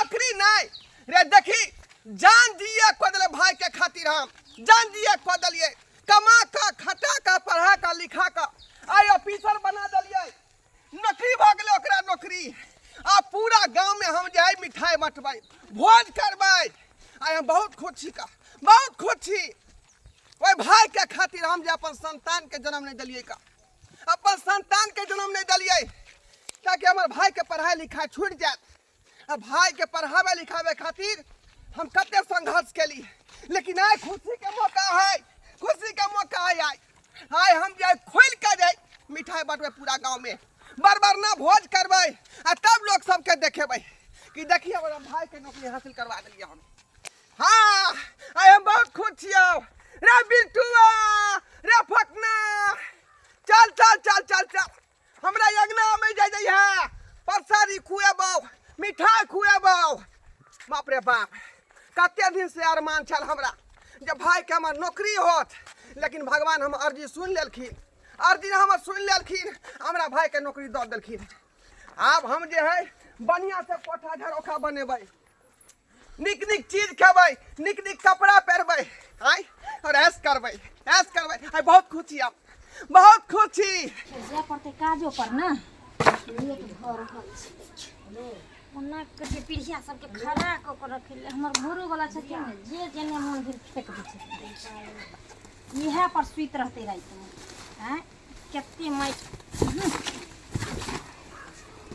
नौकरी नहीं रे। देखी, जान दिए कऽ देले भाई के खातिर, हम जान दिए कऽ देलिए, कमा का खटा का पढ़ा का लिखा का आइ ऑफिसर बना देलिए। नौकरी भऽ गेलै ओकरा नौकरी। आ पूरा गाँव में हम जे है मिठाई बँटबै, भोज करबै। आइ हम बहुत खुश छी का, बहुत खुश छी। ओहि भाई के खातिर हम जे अपन संतान के जन्म नहीं दिलिए का, अपन संतान के जन्म नहीं दिलिए, ताकि हमर भाई के पढ़ाई लिखाई छूट जाए। आ भाई के पढ़ावे लिखावे खातिर हम कते संघर्ष केली, लेकिन आइ खुशी के मौका है, खुशी के मौका है। आइ आइ हम जे खोल के जाए मिठाई बँटबै पूरा गाँव में, बार बार ना भोज करबै, आ तब लोग सबके देखेबै कि देखिए, हमरा भाई के नौकरी हासिल करवा देलिए हम। हाँ, आइ हम बहुत खुश छियौ। रे बिट्टुआ, रे फकना, चल चल चल चल चल, हमरा अंगना में जाय जाइ है, परसादी खुएबौ, मिठाई खुएबौ। बाप रे बाप, कते दिन से अरमान छल हमरा जे भाई के हमर नौकरी होत, लेकिन भगवान हम अर्जी सुन लेलखिन, अर्जी हमर सुन लेलखिन, हमरा भाई के नौकरी दऽ देलखिन। आब हम जे है बढ़िया से कोठा झरोखा बनेबै, नीक नीक चीज खेबै, नीक नीक कपड़ा पहिरबै आइ, और ऐश करबै, ऐश करबै। आइ बहुत खुश छी, हम बहुत खुश छी। जाय पड़तै काजो पर ने, लेट भऽ रहल छै। ओना के पीढ़िया सबके खड़ा कऽ के रखै लए हमर घरोवला छथिन ने, जे जेने मोन भेल फेंक दै छथिन। इएह पर सुति रहतै रातिमे। आँय, कते माटि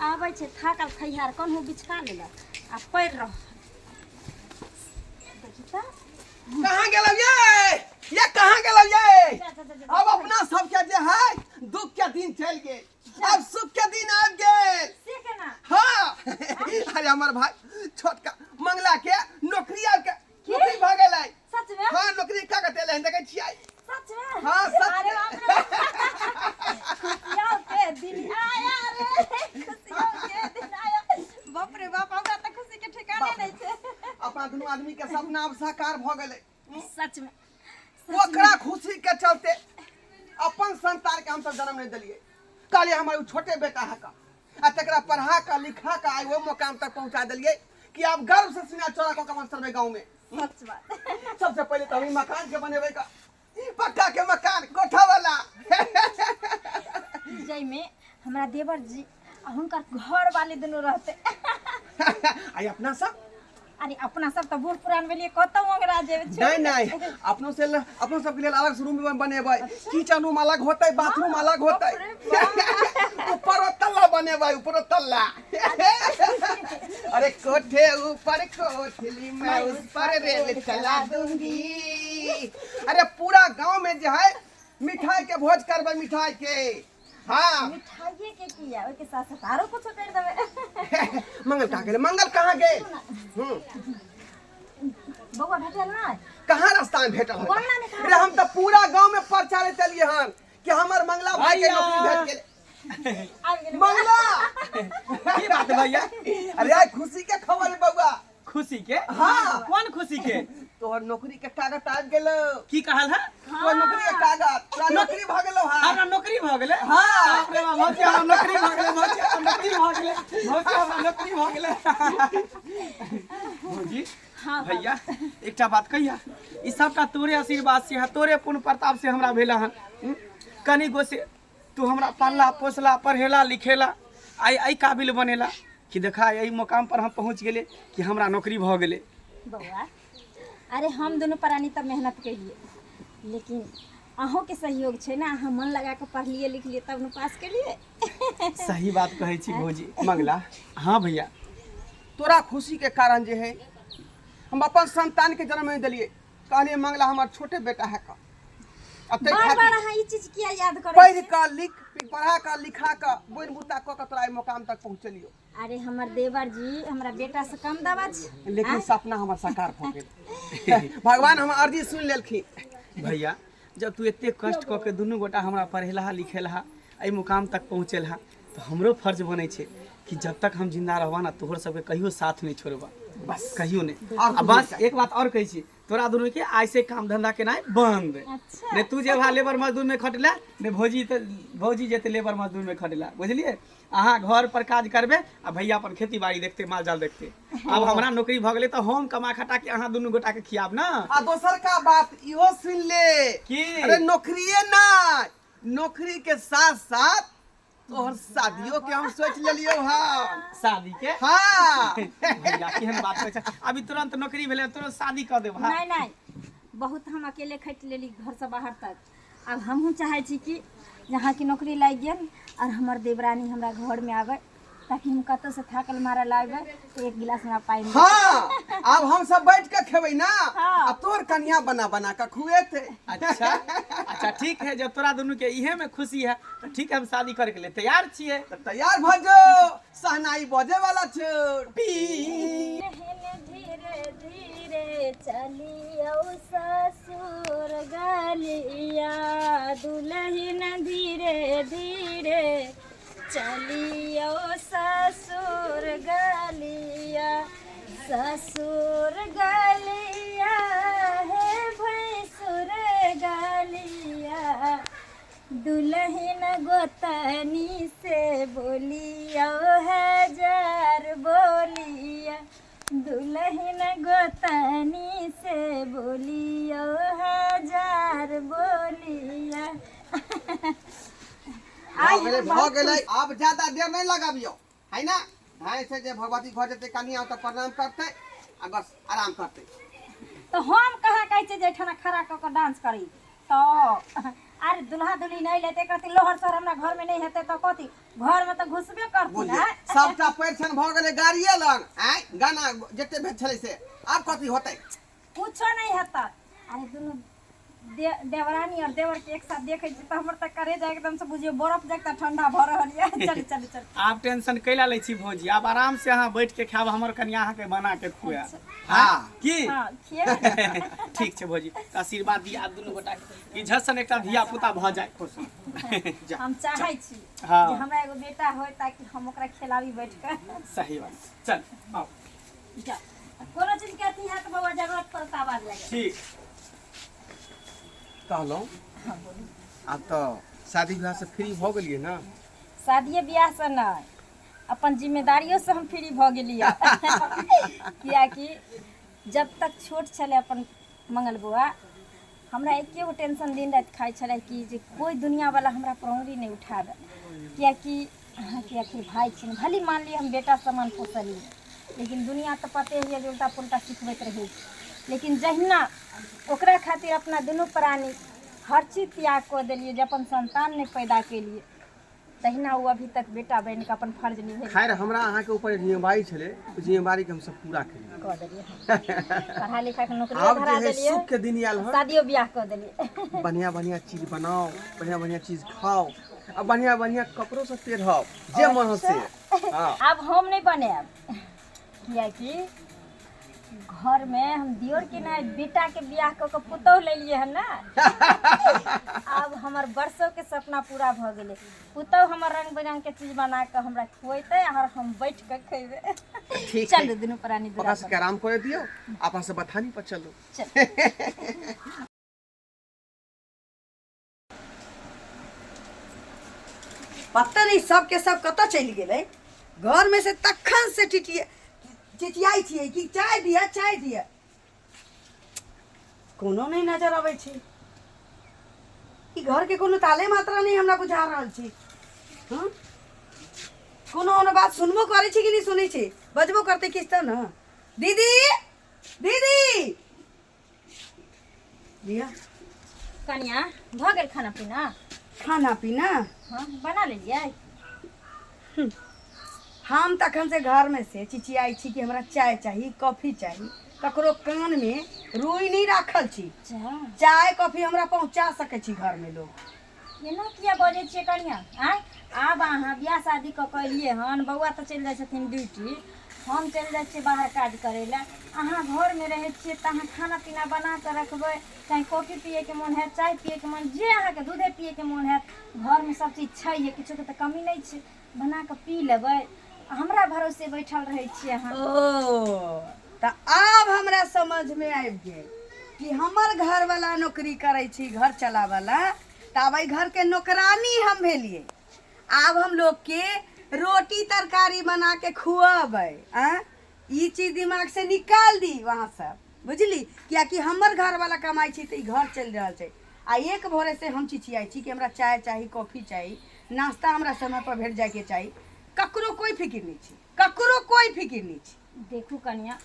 आबै छै, थाकल खैहार कन्हू बिछा लेलक आ पड़ि रहल। देखी तऽ। कहाँ गेलौ ये? ये कहाँ गेलौ ये? जा, जा, जा, जा। अब अपना सबके जे है दुख के दिन चलि गेल, अब सुख के दिन आबि गेल। से केना? हाँ, अरे हमर भाई छोटका मंगला के नौकरी आबि के नौकरी भऽ गेलै। सच में? हाँ, नौकरी का कते लेहन देखै छियै। सच में? हाँ, सच अरे में। बाप रे बाप। खुशियों के दिन आया रे, खुशियों के दिन आया। बाप रे बाप, हमरा तऽ खुशी के ठिकाने नहीं छै। अपना दुनू आदमी के सपना आब साकार भऽ गेलै। सच में? ओकरा खुशी के चलते अपन संतान के हमसब जन्म नहीं दिलिए। कहलिए हमर उ छोटे बेटा है का, आ तकरा पढ़ा के लिखा के आइ ओ मुकाम तक पहुंचा दिलिए कि आब गर्व से सीना चौड़ा कऽ के हम चलबै गाँव में। सच बात। सबसे पहले तो हम ई मकान के बनेबै का, ई पक्का के मकान कोठा वाला, जाहिमे हमरा देवर जी आ हुनकर घर वाले दुनू रहते। आई अपना सब। अरे, अपना सब तऽ बूढ़ पुरान भेलियै, कतौ ओंगरा जेबै। नहीं नहीं, अपनों से अपनों सबके लेल अलग से रूम बनेबै, किचन रूम अलग होतै, बाथरूम अलग होतै, ऊपर तल्ला बनेबै, ऊपर तल्ला। अरे कोठे ऊपर कोठली मैं उस पर रेल चला दूंगी। अरे पूरा गांव में जो है मिठाई के भोज करबै, मिठाई के। हाँ। मिठाइए के किया, ओहिके साथ साथ आरो कुछो कर देबै। मंगल कहाँ गेलै? मंगल कहाँ गेल? बौआ भेटल नहि? कहाँ रास्ता में भेटल? कोना ने कहाँ? रे, हम तऽ पूरा गांव में प्रचार चलिए हन कि हमर मंगला भाई के भैया। नौकरी भेट गेलै। आबि गेलै। मंगला! की बात भैया? अरे, आइ खुशी के खबर है बउआ। खुशी के? हाँ। कोन खुशी के? तोहर नौकरी के कागज आबि गेलो। की कहल है? तोहर नौकरी के कागज, तोरा नौकरी भऽ गेलो। हाँ। हमरा नौकरी भऽ गेलै? हाँ। बाप रे बाप, भौजी हमरा नौकरी भऽ गेलै, भौजी हमरा नौकरी भऽ गेलै, भौजी हमरा नौकरी भऽ गेलै। भौजी। हाँ। भैया, एकटा बात कहिया, ई सबटा तोरे आशीर्वाद से है, तोरे पुण्य प्रताप से हमरा भेला हन। कनी गो से तू हमरा पालला पोसला, पढ़ेला लिखेला, आइ एहि काबिल बनेला कि देखा, एहि मुकाम पर हम पहुँच गेलियै कि हमरा नौकरी भऽ गेलै। बौआ, अरे हम दुनू प्राणी तऽ मेहनत केलिए, लेकिन अहूँके सहयोग छै ने। अहाँ मन लगा कऽ पढ़लिए लिखलिए तब ने पास केलिए। सही बात कहै छी भौजी। मंगला। हाँ भैया। तोरा खुशी के कारण जे है हम अपन संतान के जन्म नहीं दिलिए। कहलिए मंगला हमर छोटे बेटा है का, आ ताहि बार बार खातिर अहाँ ई चीज किया याद करै पढ़ि छियै? कऽ लिख पढ़ा कऽ लिखा कऽ बोनि बुता कऽ कऽ तोरा एहि मुकाम तक पहुँचलियो। अरे हमर देवर जी हमरा बेटा से कम दवा छै। लेकिन सपना हमर साकार भऽ गेल, भगवान हमर अर्जी सुनि लेलखिन। भैया, जब तू एते कष्ट कऽ के दुनू गोटा हमरा पढ़ेलहा लिखेलहा, एहि मुकाम तक पहुँचेलहा, तऽ हमरो फर्ज बनै छै कि जब तक हम जिंदा रहबा ने, तोहर सबके कहियो साथ नहि छोड़बा। बस कहियो नहि। आओर आ कुछ बस नहि। एक बात आओर कहै छी, तोरा दुनू के आइ से काम धंधा केनाइ बंद। अच्छा। ने तू जेबहा लेबर मजदूर में खटला, ने भौजी तऽ भौजी जेतै लेबर मजदूर में खटला, बुझलियै? अहाँ घर पर काज करबै आ भैया अपन खेती बाड़ी देखतै, माल जाल देखतै। आब हमरा नौकरी भऽ गेलै तऽ हम कमा खटा के अहाँ दुनू गोटा के खियाब ना। आ दोसर का बात इहो सुन ले। की? अरे नौकरिए ना, नौकरी के साथ साथ तोहर शादियो के हम सोच लेलियो हन। शादी के? हाँ। भैया केहन बात कहै छै, अभी तुरंत नौकरी भेलै तुरंत शादी कऽ देब? हाँ। नहीं नहीं, बहुत हम अकेले खटि लेली घर से बाहर तक। आब हमहूँ चाहै छी कि जहाँ की नौकरी लागि गेल और हमर देवरानी हमरा घर में आवे, ताकि हम कतौ से थाकल मारल आबे तो एक गिलास हमरा पानि दे। हाँ, आब हम सब बैठ के खेबै ना। हाँ। आ तोर कन्या बना बना के खुएते। अच्छा अच्छा ठीक है, जब तोरा दुनू के इहे में खुशी है तो ठीक है, हम शादी करे के लिए तैयार छियै। तऽ तैयार भऽ जो, सहनाई बजे वाला छौ। पी धीरे धीरे चलियौ ससुर गलिया, दुलहिन धीरे धीरे चलियौ ससुर गलिया, ससुर गलिया हे भैंसुर गलिया, दुलहिन गोतनी से बोलियो हजार बोलिया, दुलहिन गोतनी से बोलियो हजार बोलिया। भऽ गेलै, भऽ गेलै, आब ज्यादा देर नहि लगाबियौ है ना। धाय से जे भगवती घर जेतै कनिया ओतऽ प्रणाम करतै आ बस आराम करतै। तऽ हम कहाँ कहै छियै जे एहिठाम खड़ा कऽ कऽ डांस करी? तऽ अरे दुल्हा दुल्ही नहि लेतै कहती लोहर सोहर हमरा घरमे नहि हेतै तऽ कथी घरमे तऽ घुसबे करथिन। बुझलियै? आँय? सबटा परिछन भऽ गेलै गाड़िए लग, आँय गाना जते भेल छलै से आब कथी होतै? कुछो नहि हेतै। अरे दुनू देवरानी और देवर के एक साथ देखै छी तऽ हमर तऽ करेजा एकदम से बुझियौ बरफ जकाँ ठंडा भऽ रहल यऽ। चलू चलू चलू। आब टेंशन कैला लै छी भौजी, आब आराम से अहाँ बैठ के खायब, हमर कनिया अहाँके बना के खुआयब। हाँ। की? हँ, खिएबै। ठीक छै भौजी, तऽ आशीर्वाद दिअ आब दुनू गोटा के कि झसन एकटा धिया पुता भऽ जाय। खुश जा। हम चाहै छी हाँ। जे हमरा एगो बेटा होय ताकि हम ओकरा खिलाबी बैठ कऽ। सही बात, चल आउ। जा, कोनो चीज के अथी हैत बौआ, जरूरत पड़त आवाज लगे। ठीक। कहलहुँ आब तऽ शादी विवाह से फ्री भऽ गेलियै ना? शादिये बियाह से नहि, अपन जिम्मेदारियों से हम फ्री भऽ गेलियै, कियाकि जब तक छोट छलै अपन मंगल बौआ, हमरा एके गो टेंशन दिन राति खाइ छलै कि जे कोइ दुनियावला हमरा पर उंगली नहि उठाबै, कियाकि अहाँके आखिर भाय छी, भले मान लिअ हम बेटा समान पोसलियै, लेकिन दुनिया तऽ पते होइए जे उल्टा पुल्टा सिखबैत रहै छै। लेकिन जहिना ओकरा खातिर अपना दुनू प्राणी हर चीज त्याग कऽ देलियै जे अपन संतान नहि पैदा केलियै, तहिना ओ अभी तक बेटा बनि कऽ अपन फर्ज निभेलकै। खैर, हमरा अहाँके ऊपर जे जिम्मेवारी छलै ओ जिम्मेवारीके हमसब पूरा केलियै। कऽ देलियै, पढ़ा लिखा कऽ नौकरियो आब धरा जे है देलियै, सुख के दिन आयल हन। शादियो बियाह कऽ देलियै। बढ़िया बढ़िया चीज बनाओ, बढ़िया बढ़िया चीज खाओ आ बढ़िया बढ़िया कपड़ो सब पहिरब जे मन हो से। हाँ। आब हम नहि बनायब, कियाकि घरमे हम दियोर के नहि बेटाके बियाह कऽ कऽ पुतोहु लेलियै हन ने। आब हमर बरसोके सपना पूरा भऽ गेलै, पुतोहु हमर रंग बिरंग के चीज बना कऽ हमरा खुएतै और हम बैठ कऽ खेबै। ठीक है। चलू दुनू प्राणी ओकरा दुरा सबके आराम करे दियौ, आपन सब बथानी पर चलू। चल। पता नहीं सबके सब कतऽ चलि गेलै घरमे से। तखन से टिटिए चिचियाइ छियै कि चाय दिअ, चाय दिअ, कोनो नहि नजर अबै छै। ई घरके कोनो ताले मात्रा नहि हमरा बुझा रहल छै। हँ, कोनो कोनो बात सुनबो करै छै कि नहि सुनै छै? बजबो करतै किछु तऽ ने। दीदी, दीदी, लिअ। कनिया, भऽ गेल खाना पीना? खाना पीना? हाँ, बना लेलियै। हम तखन से घरमे से चिचियाइ छी कि हमरा चाय चाही, कॉफी चाही, ककरो कानमे रुइ नहि राखल छी। अच्छा। चाय कॉफी हमरा पहुँचा सकै छी घरमे लोग? एना किया बजै छियै कनिया? आँय, आब अहाँ बियाह शादी कऽ कऽ एलियै हन, बौआ तऽ चलि जाइ छथिन ड्यूटी, हम चलि जाइ छियै बाहर काज करै लए, अहाँ घरमे रहै छियै तऽ अहाँ खाना पीना बना कऽ रखबै। चाहे कॉफी पियैके मोन हैत, चाय पियैके मोन, जे अहाँके दूधे पियैके मोन हैत, घरमे सब चीज छैहे, किछोके तऽ कमी नहि छै, बना कऽ पी लेबै। हमरा भरोसे बैठल रहै छियै अहाँ। ओ तऽ आब हमरा समझमे आबि गेल कि हमर घरवला नौकरी करै छी घर चलावला, तऽ आब एहि घरके नौकरानी हम भेलियै। आब हम लोगके रोटी तरकारी बना के खुअबै। आँ, ई चीज दिमाग से निकाल दी वहाँ सब, बुझली? कियाकि हमर घरवला कमाइ छी तऽ ई घर चलि रहल छै। आ एक भोरे से हम चिचियाइ छी कि हमरा चाय चाही, कॉफी चाही, नाश्ता हमरा समय पर भेट जायके चाही। ककरो कोइ फिकिर नहि छै, ककरो कोइ फिकिर नहि छै। देखू कनिया,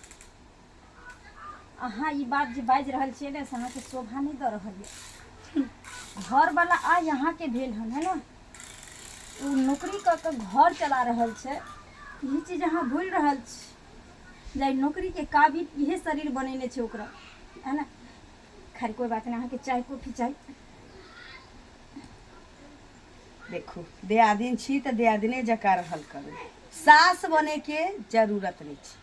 अहाँ ई बात जे बाजि रहल छियै ने, से अहाँके शोभा नहि दऽ रहल यऽ। घरवला आइ अहाँके भेल हन, है ने? ओ नौकरी कऽ कऽ घर चला रहल छै, ई चीज अहाँ भूलि रहल छी जे नौकरीके काबिल इहे शरीर बनेने छै ओकरा, है ने? खैर कोइ बात नहि, अहाँके चाय कॉफी चाही? देखू, दियादिन छी तऽ दियादिने जकाँ रहल करू, सास बनैके जरूरत नहि छै।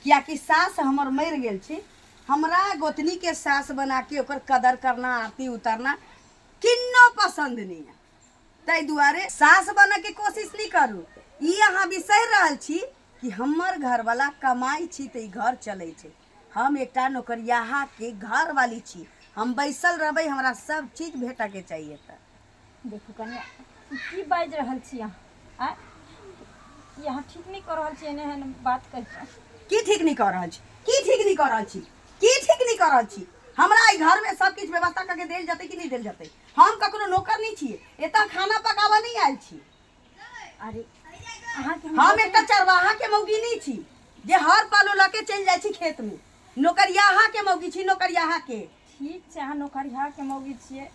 कियाकि सास हमर मरि गेल छै, हमरा गोतनीके सास बनाके ओकर कदर करना, आरती उतारना किन्नो पसन्द नहि यऽ। ताहि दुआरे सास बनऽके कोशिश नहि करू। ई अहाँ बिसरि रहल छी कि हमर घरवला कमाइ छी तऽ ई घर चलै छै। हम एकटा नौकरियाहाके घरवाली छी, हम बैसल रहबै, हमरा सब चीज भेटऽके चाहिए। तऽ देखू कनिया, की बाजि रहल छी अहाँ? आँय, ई अहाँ ठीक नहि कऽ रहल छी एहन एहन बात कहि कऽ। की ठीक नहि कऽ रहल छी? की ठीक नहि कऽ रहल छी? की ठीक नहि कऽ रहल छी? हमरा एहि घरमे सब किछु व्यवस्था कऽ के देल जेतै कि नहि देल जेतै? हम ककरो नौकर नहि छियै, एतऽ खाना पकाबऽ नहि आयल छी। अरे अहाँके हम एकटा चरवाहा के मौगी नहि छी जे हर पालो लऽ के चलि जाइ छी खेत में। नौकरियाहा के मौगी छी, नौकरियाहा के। ठीक छै, अहाँ नौकरियाहा के मौगी छियै,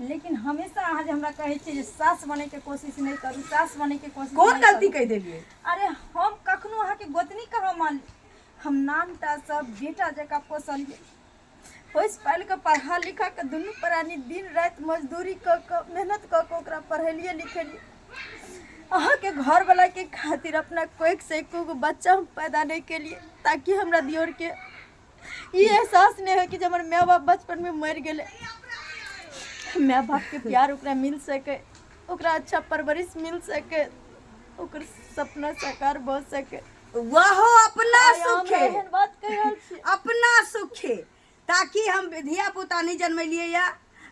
लेकिन हमेशा अहाँ जे हमरा कहै छियै जे सास बनैके कोशिश नहि करू, सास बनैके कोशिश कोन गलती कहि देलियै? अरे हम कखनो अहाँके गोतनी कहाँ मानली? हम नामटा सब बेटा जकाँ पोसलियै, पोसि पालि कऽ पढ़ा लिखा कऽ दुनू प्राणी दिन राति मजदूरी कऽ कऽ मेहनत कऽ कऽ ओकरा पढ़ेलियै लिखेलियै। अहाँके घरवलाके खातिर अपना कोखिसँ एको गो बच्चा हम पैदा नहि केलियै, ताकि हमरा दियोरके ई एहसास नहि होइ कि जे हमर माय बाप बचपनमे मरि गेलै। माय बापके प्यार ओकरा मिल सकै, ओकरा अच्छा परवरिश मिल सकै, ओकर सपना साकार भऽ सकै। वहो अपना आइ अहाँ हमरा सुखे एहन बात कहि रहल छी? अपना सुखे, ताकि हम धिया पुता नहि जन्मेलियै या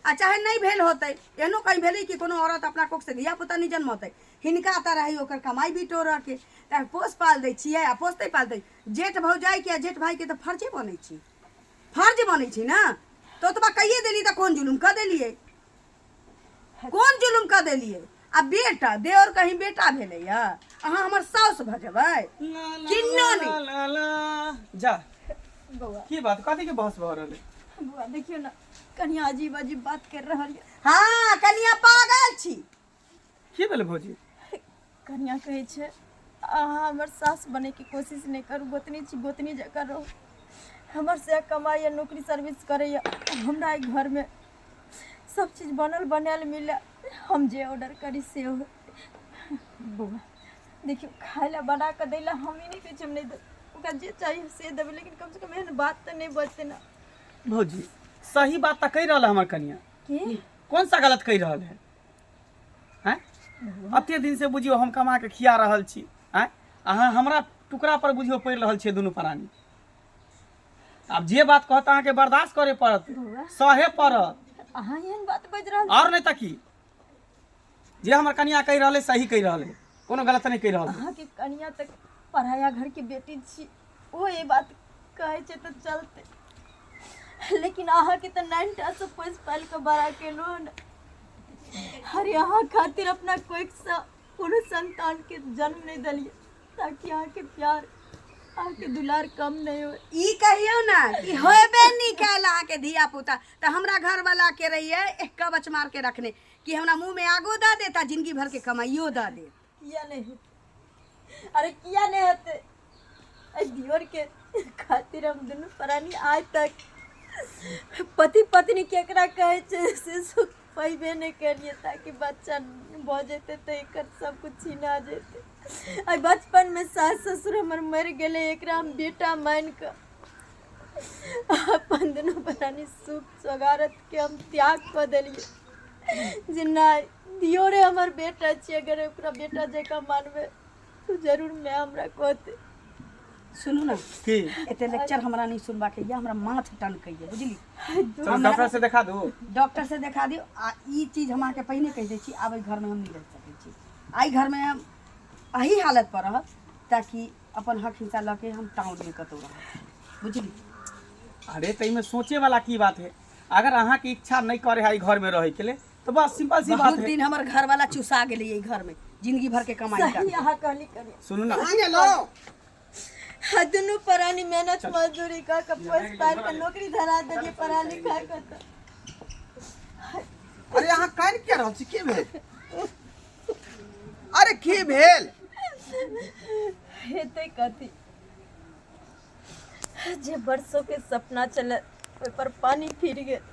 आ चाहे नहि भेल होतै। एहनो कहीं भेलै कि कोनो औरत अपना कोख से धिया पुता नहि जन्मतै? हिनका तऽ रहै ओकर कमाइ बिटोरऽके, तऽ पोस पाल दै छियै आ पोसते पालतै। जेठ भौजाइके आ जेठ भाइके तऽ फर्जे बनै छी, फर्ज बनै छी ने। तऽ ओतबा कहिए देली तऽ कोन जुलुम कऽ देलियै? कोन जुलुम कऽ देलियै? आ बेटा देवर कहीं बेटा भेलैया? अहाँ हमर साउस भऽ जेबै? किन्नो नहि। ला ला जा। बौआ, की बात, कथी के बहस भऽ रहल है? बौआ, देखियौ ने, कनिया अजीब अजीब बात कर रहल यऽ। हाँ, कनिया पागल छी। की भेलै भौजी? कनिया कहै छै अहाँ हमर सास बनैके कोशिश नहि करू, गोतनी छी, गोतनी जकाँ रहू। हमर से कमाइए, नौकरी सर्विस करैए, हमरा एहि घरमे सब चीज बनल बनायल मिले, हम जे ऑर्डर करी से हो। बौआ देखियौ, खाय लए बना कऽ दै लए हम ई नहि कहै छी हम नहि देबै, ओकरा जे चाही से देबै, लेकिन कमसँ कम एहन बात तऽ नहि बजतै ने। भौजी, सही बात तऽ कहि रहल है हमर कनिया। की कौन सा गलत कहि रहल है? हैं, अते दिन से बुझियौ हम कमा के खिया रहल छी। आँय, अहाँ हमरा टुकड़ा पर बुझियौ पड़ि रहल छियै दुनू प्राणी। आब जे बात कहत अहाँके बर्दाश्त करे पड़त, सहे पड़त। अहाँ एहन बात बाजि रहल? और नहि तऽ की? जे हमर कनिया कहि रहल है सही कहि रहल है, कोनो गलत नहि कहि रहल है। अहाँके कनिया तक पराया घर के बेटी छी, ओ ई बात कहै छै तऽ चलतै, लेकिन अहाँके तऽ नाइन टा से पोसि पालि कऽ बड़ा केलहुँ हन। अरे अहाँ खातिर अपना कोखिसँ कोनो संतानके जन्म नहि देलियै, ताकि अहाँके प्यार, अहाँके दुलार कम नहि होय। ई कहियौ ने कि होबे नहि कयल अहाँके धिया पुता, तऽ हमरा घरवला के रहियै एक कवच मार के रखने कि हमरा मुँह में आगो दऽ देत आ जिंदगी भर के कमाइयो दऽ देत। किया नहि हेतै? अरे किया नहि हेतै? एहि दियोरके खातिर हम दुनू प्राणी आइ तक पति पत्नी केकरा कहै छै से सुख पैबे नहि केलियै, ताकि बच्चा भऽ जेतै तऽ एकर सब कुछ छिना जेतै। आइ बचपनमे सास ससुर हमर मरि गेलै, एकरा हम बेटा मानि कऽ अपन दुनू प्राणी सुख सोगारतके हम त्याग कऽ देलियै जे नहि, दियोरे हमर बेटा छै, अगर ओकरा बेटा जकाँ मानबै तऽ जरूर माय हमरा कहतै। सुनू ने की एते लेक्चर हमरा नहीं सुनबाक ये हमरा माथ टनकैया बुझली। चलो डॉक्टर से देखा दू। डॉक्टर से देखा दियौ। आ ई चीज हम अहाँके पहिने कहि दै छी, आब एहि घरमे हम नहि रहि सकै छी। एहि घरमे हम एही हालत पर रहब ताकि अपन हक हिस्सा लऽ के हम टाउनमे कतहु रहब, बुझली। अरे तो एहिमे सोचे वाला की बात है? अगर अहाँके इच्छा नहीं करे है घर में रहे के लिए तो बस सिंपल सी बात बहुत है। दिन हमर घर वाला चुसा गेलै एहि घरमे जिंदगी भर के कमाई सही का। अहाँ कहली करी। सुनू ना। कहाँ गेलौ? आ दुनू प्राणी मेहनत मजदूरी कऽ के पोसि पालि कऽ नौकरी धरा देलियै पढ़ा लिखा कऽ तऽ। अरे अहाँ कानि किया रहल छी? की भेल? अरे की भेल? हेतै कथी, जे बरसों के सपना छलै ओहि पर पानी फिर गेल।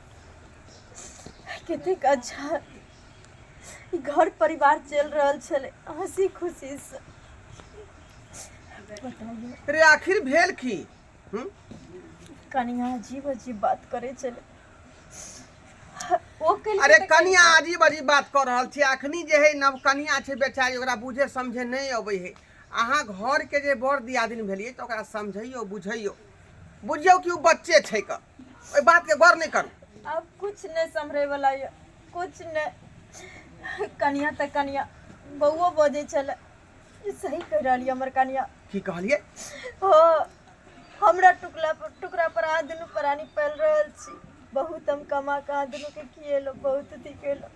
कतेक अच्छा ई घर परिवार चलि रहल छलै हंसी खुशी से। बताइए रे आखिर भेल की? कनिया अजीब अजीब बात करै छलै ओ केलकै। अरे तऽ कनिया अजीब अजीब बात कऽ रहल छी। अखनी जे है नव कनिया छै बेचारी, ओकरा बुझे समझे नहि अबै है। अहाँ घरके जे बड़ दियादिन भेलियै तऽ ओकरा समझैयौ बुझैयौ, बुझियौ कि ओ बच्चे छै क ओहि बातके गौर नहि करू। आब कुछ नहि सम्हरै वाला यऽ, कुछ नहि। कनिया तऽ कनिया बौओ बजै छलै, ई सही कहि रहल यऽ हमर कनिया। की कहलियै? हो, हमरा टुकला पर टुकड़ा पर अहाँ दुनू प्राणी पालि रहल छी। बहुत हम कमा कऽ अहाँ दुनूके खिएलहुँ, बहुत अथी केलहुँ।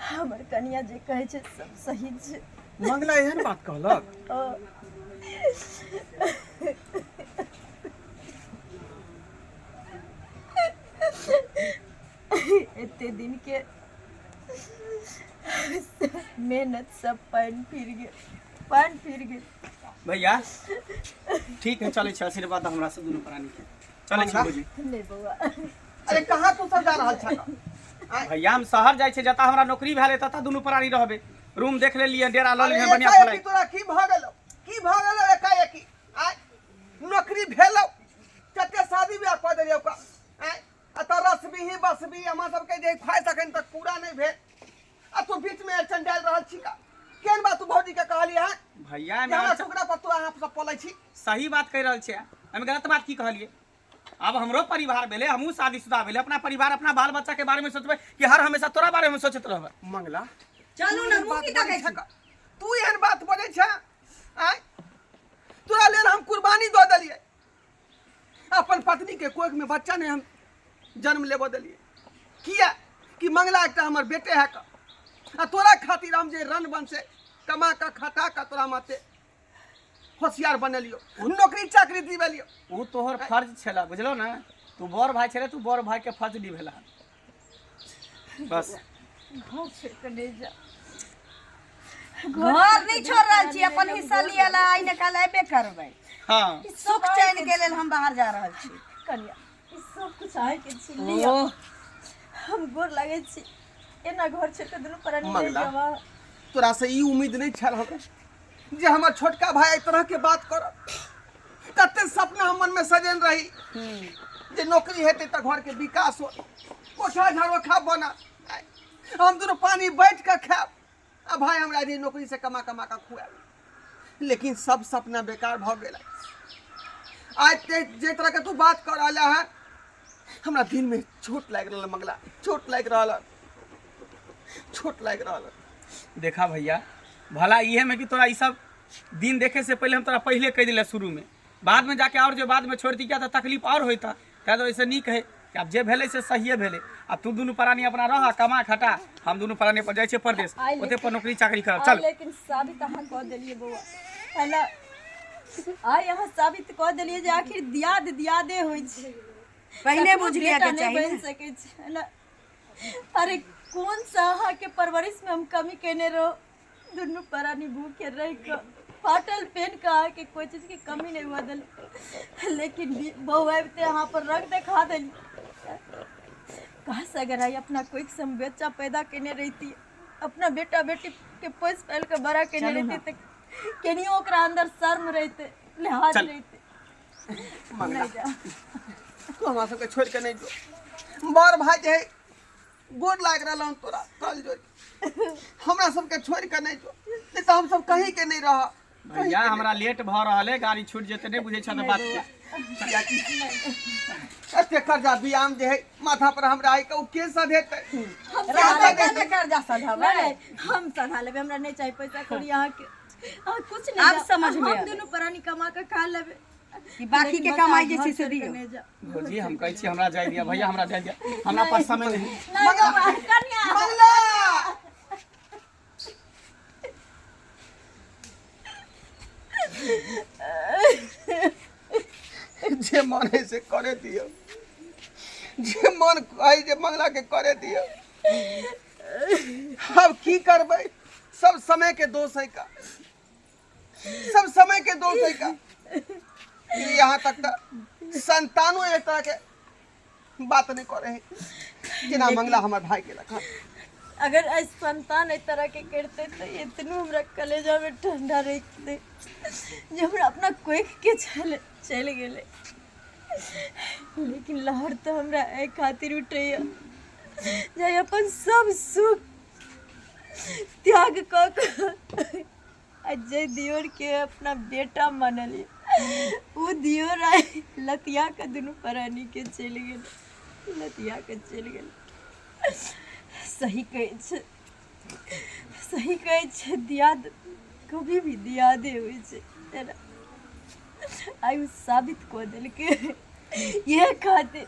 हमर कनिया जे कहै छै सब सही छै। मंगला एहन बात कहलक? हँ। एते दिन के मेहनत सब पानि फिर गेल, पानि फिर गेल। भैया ठीक है, चलै छी। आशीर्वाद दऽ हमरा से दुनू प्राणी के। चलै छी भौजी। नहि बौआ। अरे कहाँ तू सब जा रहल छह? भैया हम शहर जाइ छै, जतऽ हमरा नौकरी भेलै ततऽ दुनू प्राणी रहबै। रूम देख लेलियै, डेरा लऽ अरे लेलियै, बढ़िआँ एकाएकी फ्लैट। तोरा की भऽ गेलौ? की भऽ गेलौ एकाएकी? आँय, नौकरी भेलौ कते शादी ब्याह कऽ देलियौ का? आँय, आ तऽ रसबिही बसबिही हमरा सबके जे ख्वाहिश अखन तक पूरा नहि भेल आ तू बीच में अड़चन डालि रहल छी का? केहन बात तू भौजी के कहली है? भैया एहिमे हमरा अड़चन- टुकड़ा पर तू अहाँ सब पलै छी। सही बात कहि रहल छियै, एहिमे गलत बात की कहलियै? आब हमरो परिवार भेलै, हमहूँ शादीशुदा भेलै, अपना परिवार अपना बाल बच्चा के बारे में सोचबै कि हर हमेशा तोरा बारे में सोचैत रहबै? मंगला चलू ने, मुँह की तकै छी? तू एहन बात बजै छै? आँय, तोरा लेल हम कुर्बानी दऽ देलियै, अपन पत्नी के कोख में बच्चा नहीं हम जन्म लेबऽ देलियै, किया कि मंगला एकटा हमर बेटे है क आ तोरा खातिर हम जे रन बन से कमा कऽ खटा कऽ तोरा माते होशियार बनेलियो, नौकरी चाकरी दिवेलियो। ओ तोहर फर्ज छला, बुझलो ने? तू बड़ भाई छले, तू बड़ भाई के फर्ज निभेला बस। घर छोड़ि कऽ नहि जा। घर नहीं छोड़ रहल छी, अपन हिस्सा लिअ ला आइ ने काल्हि अयबे करबै। हाँ, सुख चैन के लेल हम बाहर जा रहल छी। कनिया ई सब कुछ अहाँके छी, लिअ, हम गोर लागै छी। एना घर छोड़ि कऽ दुनू प्राणी नहि मंगला। जाब अहाँ। तोरा से ई उम्मीद नहीं छल हमरा जे हमर छोटका भाई एहि तरह के बात करत। कते सपना हम मन में सजन रही जे नौकरी हेतै तऽ घर के विकास हो, कोठा झरोखा बनत, हम दुनू पानी बैठ के खायब आ भाई हमरा जे नौकरी से कमा कमा के खुआब। लेकिन सब सपना बेकार भऽ गेल आज। ते जे तरह के तू बात कर रहला है हमरा दिल में चोट लागि रहल है, मंगला, चोट लागि रहल है, चोट लागि रहल है। देखा भैया, भला इहे में कि तोरा ई सब दिन देखे से पहले हम तोरा पहले कह दिले शुरू में, बाद में जाके और जो बाद में छोड़ दी क्या तो तकलीफ और होता। तै दुआरे ऐसे नीक है कि आब जे भेलै से सहिए भेलै। आ तू दुनू प्राणी अपना रह, कमा खटा, हम दुनू प्राणी पर जाइ छियै परदेश, आइ ओते पर नौकरी चाकरी करब। आइ चल। लेकिन साबित अहाँ कऽ देलियै बौआ, है ना? आइ अहाँ साबित कऽ देलियै जे आखिर दियाद दियादे होइ छै। पहिने कखनो बुझि लिअ बेटा के नहि चाही बनि ने। सकै छै, है ना? अरे कोन सा अहाँके परवरिश में हम कमी केने रहो? दुनू प्राणी भूखे रहि कऽ फाटल पेन कऽ अहाँके कोइ चीजके कमी नहि हुअ देल, लेकिन बहू आबिते अहाँ पर रंग देखा देली। काश अगर आइ अपना कोइक से हम बच्चा पैदा केने रहिती, अपना बेटा बेटी के पोसि पालि कऽ बड़ा केने चलू रहिती तऽ केनियो ओकरा अंदर शर्म रहिते, लिहाज चल। रहिते। मंगला, नहि जा। तू हमरा सबके छोड़ि के नहीं जो। बड़ भाई जे है गोर लागि रहल हन तोरा कल जोड़, हमरा सबके छोड़ि के नहीं जो, नहीं तऽ हम सब कहीं के नहीं रह। भैया हमरा लेट भऽ रहल है, गाड़ी छूट जेतै, नहि बुझै छह तऽ बात के। एते कर्जा बियाम जे है माथा पर हमरा है के, उ के सधेतै? रास्ते में कर्जा सधाबै। नहीं, हम सधा लेबै, हमरा नहीं चाहिए पैसा कौड़ी अहाँके, अहाँ कुछ नहीं आब जाओ। समझ में हम आयल। दुनू प्राणी कमा के खा लेबै। कि बाकी के लेकिन कमाई बस जे छै से घर छोड़ि दियौ। के नहि जाउ। भौजी, हम कहै छी हमरा जाय दिअ, भैया हमरा जाय दिअ, हमरा पास समय नहीं। नहीं बाबा, कनिया। मंगला। जे मन है से करे दियौ, जे मन कहै जे मंगला के करे दियौ। अब की करबै, सब समय के दोष है का, सब समय के दोष है का। यहाँ तक तऽ संतानो एक तरह के बात नहीं करे है जेना मंगला हमर भाई के लखा। अगर आज संतान एहि तरह के करते तो इतनो हमरा कलेजा में ठंडा रहिते जे हमरा अपना कोख के चल चलि गेलै, लेकिन लहर तऽ हमरा एहि खातिर उठैया जे अपन सब सुख त्याग कऽ कऽ आ जे दियोर के अपना बेटा मानलियै ओ दियोर आइ लतिया के दुनू प्राणी के चलि गेलै, लतिया के चलि गेलै। सही कहै छै, सही कहै छै, दियाद कभी भी दियादे होइ छै। तेना आइ ओ साबित कऽ देलकै। इएह खातिर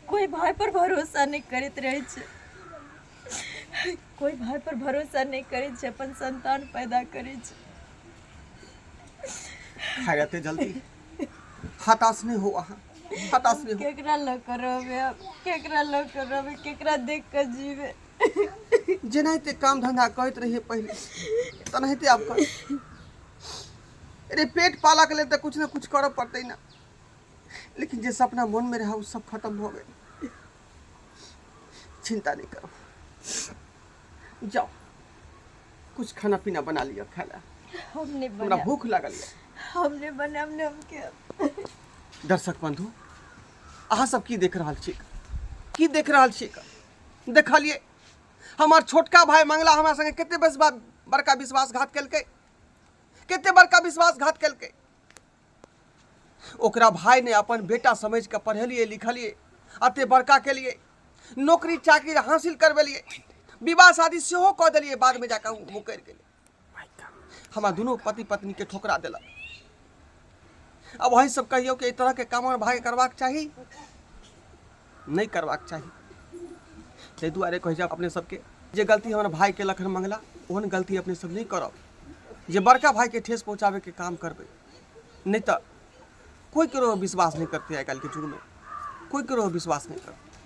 कोइ भाय पर भरोसा नहि करैत रहै छै, कोइ भाय पर भरोसा नहि करै छै, अपन संतान पैदा करै छै। खैर, एते जल्दी हताश नहि हो अहाँ, हताश नहि हो। केकरा लऽ कऽ रहबै आब? केकरा लऽ कऽ रहबै? केकरा देख कऽ जीबै? जेनाहिते काम धंधा करैत रहियै पहिले तेनाहिते आब कर। अरे पेट पालऽ के लेल तऽ कुछ ने कुछ करऽ पड़तै ने, लेकिन जे सपना मन में रहा वो सब खत्म हो गए। चिंता नहीं करो, जाओ कुछ खाना पीना बना लिया खा ला। हम नहीं हमरा बनायब। भूख लागल यऽ। हम नहीं बनायब ने, हम के। दर्शक बंधु, अहाँ सब की देख रहल छी, की देख रहल छी? देखलिए हमर छोटका भाई मंगला हमरा संगे कते बस बड़का विश्वासघात केलकै, कते बड़का विश्वासघात केलकै। ओकरा भाई ने अपन बेटा समझ के पढ़ेलिए लिखलिए, अते बड़का केलिए, नौकरी चाकरी हासिल करबेलिए, विवाह शादी सेहो कऽ देलिए, बाद में जाकर ओ मुकरि गेलै, हमरा दुनू पति पत्नी के ठोकरा देलक। अब वही सब कहियौ कि एहि तरह के काम हमर भाई करबाक चाही? नहि करबाक चाही। ताहि दुआरे कहै छै अपने सबके जे गलती हमर भाई केलक हन मंगला, ओहन गलती अपने सब नहि करब जे बड़का भाई के ठेस पहुँचाबे के काम करबै, नहि तऽ कोइ ककरो विश्वास नहि करतै। आइ काल्हिके युगमे कोइ ककरो विश्वास नहि करतै।